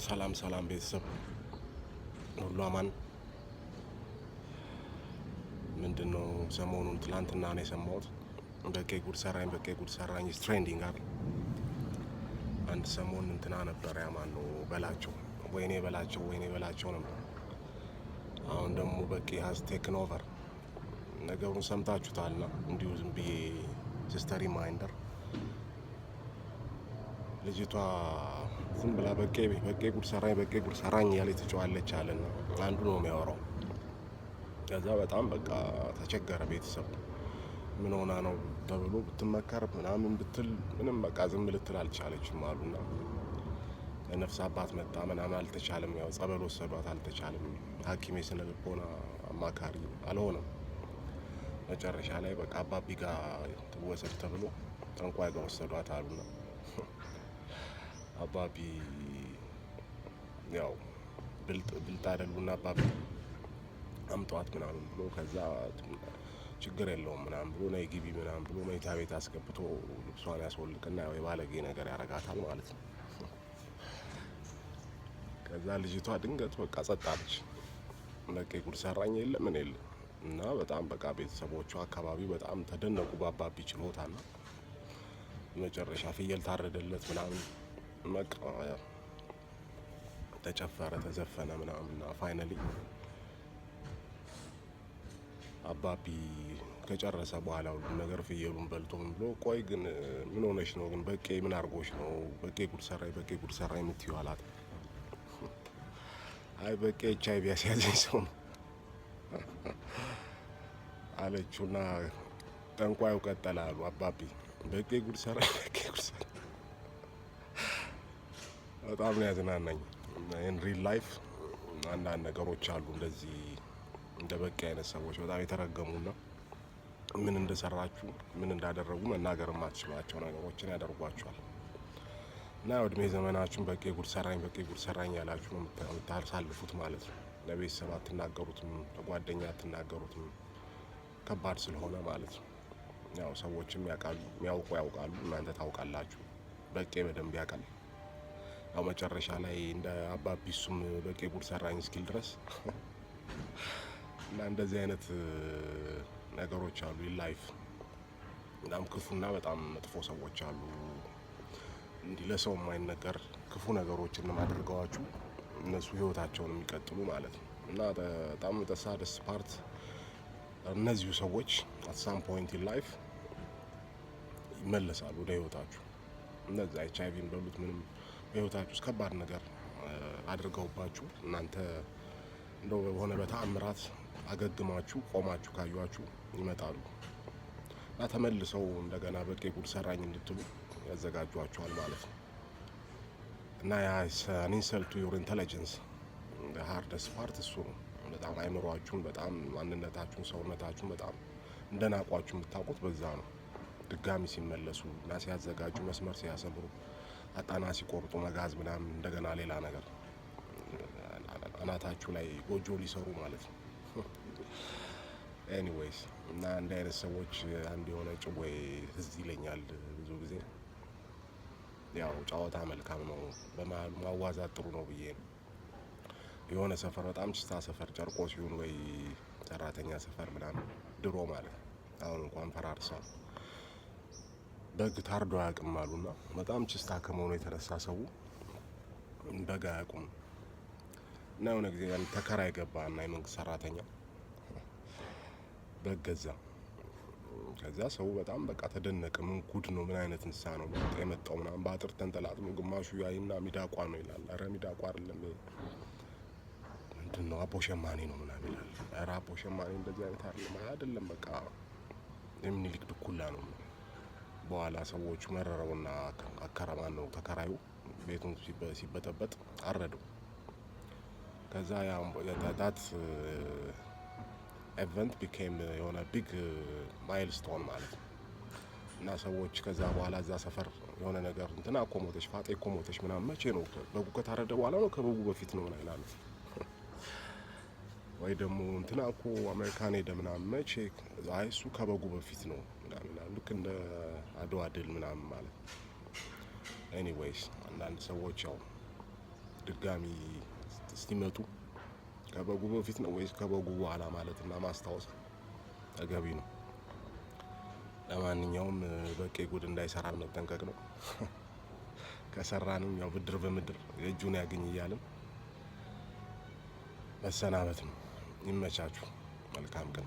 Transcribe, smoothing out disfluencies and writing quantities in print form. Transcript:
ሰላም ሰላም ቤተሰብ ሁሉ አማን። ምንድን ነው ሰሞኑን ትላንትና ነው የሰማሁት። በቄ ጉድ ሰራኝ፣ በቄ ጉድ ሰራኝ trending አይደል? አንድ ሰሞን እንትና ነበር፣ ያማን ነው በላቸው፣ ወይኔ በላቸው፣ ወይኔ በላቸው ነበር። አሁን ደግሞ በቄ has taken over። ነገሩን ሰምታችሁታልና እንዲሁ ዝም ብዬ just a reminder። ልጅቷ ዝም ብላ በቄ በቄ ጉድ ሰራኝ፣ በቄ ጉድ ሰራኝ እያለች ትጮኻለች አለና አንዱ ነው የሚያወራው። ከዛ በጣም በቃ ተቸገረ ቤተሰብ። ምን ሆና ነው ተብሎ ብትመከር ምናምን ብትል ምንም በቃ ዝም ልትል አልቻለችም አሉና ነፍስ አባት መጣ ምናምን አልተቻለም። ያው ጸበል ወሰዷት አልተቻለም። ሐኪም የስነ ልቦና አማካሪ አልሆነም። መጨረሻ ላይ በቃ አባቢ ጋር ትወሰድ ተብሎ ጠንቋይ ጋር ወሰዷት አሉና አባቢ ያው ብልጥ ብልጥ አይደሉና አባቢ አምጧት ምናምን ብሎ ከዛ ችግር የለውም ምናምን ብሎ ነይ ግቢ ምናምን ብሎ መኝታ ቤት አስገብቶ ልብሷን ያስወልቅና ያው የባለጌ ነገር ያረጋታል ማለት ነው። ከዛ ልጅቷ ድንገት በቃ ጸጥ አለች። በቃ ጉድ ሰራኝ የለ ምን የለ እና በጣም በቃ ቤተሰቦቿ አካባቢ በጣም ተደነቁ በአባቢ ችሎታና መጨረሻ ፍየል ታረደለት ምናምን በቃ ተጨፈረ፣ ተዘፈነ ምናምን እና finally አባቢ ከጨረሰ በኋላ ሁሉም ነገር ፍየሉን በልቶ ምን ብሎ፣ ቆይ ግን ምን ሆነሽ ነው ግን፣ በቄ ምን አርጎሽ ነው በቄ ጉድ ሰራኝ፣ በቄ ጉድ ሰራኝ የምትይው አላት። አይ በቄ HIV ያስያዘኝ ሰው ነው አለችውና ጠንቋዩ ቀጠለ አሉ። አባቢ በቄ ጉድ ሰራኝ፣ በቄ ጉድ ሰራኝ። በጣም ነው ያዝናናኝ። In real life አንዳንድ ነገሮች አሉ፣ እንደዚህ እንደ በቄ አይነት ሰዎች በጣም የተረገሙና ምን እንደሰራችሁ ምን እንዳደረጉ መናገር የማትችሏቸው ነገሮችን ያደርጓቸዋል። እና እድሜ ዘመናችሁን በቄ ጉድ ሰራኝ፣ በቄ ጉድ ሰራኝ ያላችሁ ነው የምታሳልፉት ማለት ነው። ለቤተሰብ አትናገሩትም፣ ለጓደኛ አትናገሩትም፣ ከባድ ስለሆነ ማለት ነው። ያው ሰዎችም ያውቃሉ፣ የሚያውቁ ያውቃሉ፣ እናንተ ታውቃላችሁ። በቄ በደንብ ያውቃል። ያው መጨረሻ ላይ እንደ አባቢ እሱም በቄ ጉድ ሰራኝ እስኪል ድረስ እና እንደዚህ አይነት ነገሮች አሉ። Life በጣም ክፉና በጣም መጥፎ ሰዎች አሉ። እንዲህ ለሰው የማይነገር ክፉ ነገሮችን አድርገዋችሁ እነሱ ህይወታቸውን የሚቀጥሉ ማለት ነው። እና በጣም the saddest part እነዚሁ ሰዎች at some point in life ይመለሳሉ ወደ ህይወታችሁ። እነዚ HIV ን በሉት ምንም በህይወታችሁ ውስጥ ከባድ ነገር አድርገውባችሁ እናንተ እንደው በሆነ በተአምራት አገግማችሁ ቆማችሁ ካዩአችሁ ይመጣሉ እና ተመልሰው እንደገና በቄ ጉድ ሰራኝ እንድትሉ ያዘጋጇችኋል ማለት ነው። እና ያ insult to your intelligence፣ hardest part እሱ ነው። በጣም አይምሯችሁን፣ በጣም ማንነታችሁን፣ ሰውነታችሁን በጣም እንደናቋችሁ የምታውቁት በዛ ነው። ድጋሚ ሲመለሱ እና ሲያዘጋጁ፣ መስመር ሲያሰምሩ፣ አጣና ሲቆርጡ፣ መጋዝ ምናምን እንደገና ሌላ ነገር አናታችሁ ላይ ጎጆ ሊሰሩ ማለት ነው። Anyways እና እንዲህ አይነት ሰዎች አንድ የሆነ ጭዌ ትዝ ይለኛል ብዙ ጊዜ። ያው ጨዋታ መልካም ነው፣ በመሀሉ ማዋዛት ጥሩ ነው ብዬ ነው። የሆነ ሰፈር በጣም ችስታ ሰፈር ጨርቆስ ይሁን ወይ ሰራተኛ ሰፈር ምናምን ድሮ ማለት ነው። አሁን እንኳን ፈራርሷል። በግ ታርዶ አያውቅም አሉና በጣም ችስታ ከመሆኑ የተነሳ ሰው በግ አያውቁም። እና የሆነ ጊዜ ተከራይ ገባ እና የመንግስት ሰራተኛ በግ ገዛ። ከዛ ሰው በጣም በቃ ተደነቀ። ምን ጉድ ነው? ምን አይነት እንስሳ ነው የመጣው? ምናምን በአጥር ተንጠላጥሎ ግማሹ ያይና ሚዳቋ ነው ይላል። ኧረ ሚዳቋ አይደለም፣ ምንድን ነው፣ አቦ ሸማኔ ነው ምናምን ይላል። ኧረ አቦ ሸማኔ እንደዚህ አይነት አይደለም፣ አይደለም በቃ የሚኒሊክ ድኩላ ነው። በኋላ ሰዎቹ መረረውና አከረማን ነው ተከራዩ ቤቱን ሲበጠበጥ አረደው። ከዛ that event became የሆነ big milestone ማለት ነው። እና ሰዎች ከዛ በኋላ እዛ ሰፈር የሆነ ነገር እንትና እኮ ሞተች፣ ፋጤ እኮ ሞተች ምናምን፣ መቼ ነው፣ በጉ ከታረደ በኋላ ነው ከበጉ በፊት ነው ምናምን ይላሉ። ወይ ደግሞ እንትና እኮ አሜሪካን ሄደ ምናምን፣ መቼ፣ አይ እሱ ከበጉ በፊት ነው ምናምን ይላሉ። ልክ እንደ አድዋ ድል ምናምን ማለት ነው። Anyways አንዳንድ ሰዎች ያው ድጋሚ ሲመጡ ከበጉ በፊት ነው ወይስ ከበጉ በኋላ ማለትና ማስታወስ ተገቢ ነው። ለማንኛውም በቄ ጉድ እንዳይሰራን መጠንቀቅ ነው። ከሰራንም ያው ብድር በምድር የእጁን ያገኝ እያልን መሰናበት ነው። ይመቻችሁ። መልካም ቀን።